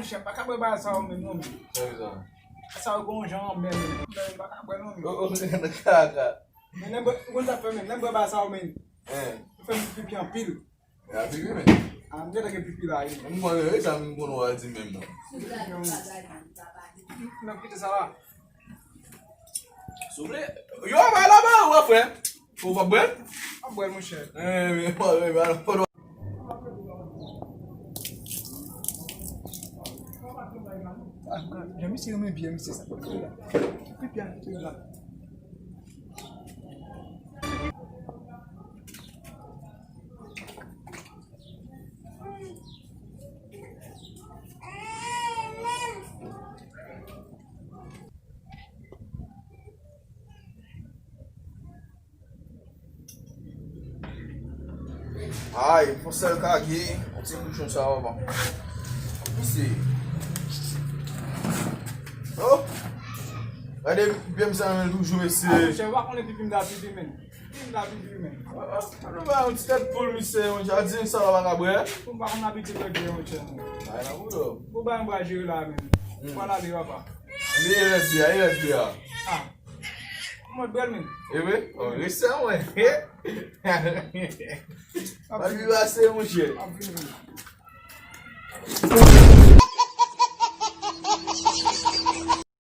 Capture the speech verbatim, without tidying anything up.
Chè, m pa ka bwè bagay sa yo menm non, men. Sa yo gon jan anmè menm. M pa ka bwè non, men. O, o, nan kaka. Men lè m bwè, ou konn sa k fè menm, lè m bwè bagay sa yo menm. Ou fè m pipi anpil. E a pipi, men. A, m gentan gen pipi la, wi. M konnen, e sa m konn w a di menm, non. Nan kite sa la. Souple. Yo, bay la, bay, ou frè. Ou pa bwè? Pa bwè, monchè. E, men, pa bwè, pa bwè. Jan misye renmen byen, misye sa. Pipi a, pipi la. Ay, fon sèl kage, yon ti bouchon sa, papa. Misye. Oh! Gade, byen sa, men toujou, mesye. Chè, ou pa konnen pipi m ta pipi, men. Pipi m ta pipi, men. An nou ba yon ti tèt poul, misye, yon jadin, sa la pa ka bwè. Ou pa konn abitye bwè dlo, monchè, non. Ay, nan boulò. Ou ba yon bwa jere la, men. Ou pa lave, papa. Li rès byen, li rès byen. Ah. Mwen bèl, men. E vre? Oh, rès sa, mwen. Pa pi pase, monchè. Pa pi pase.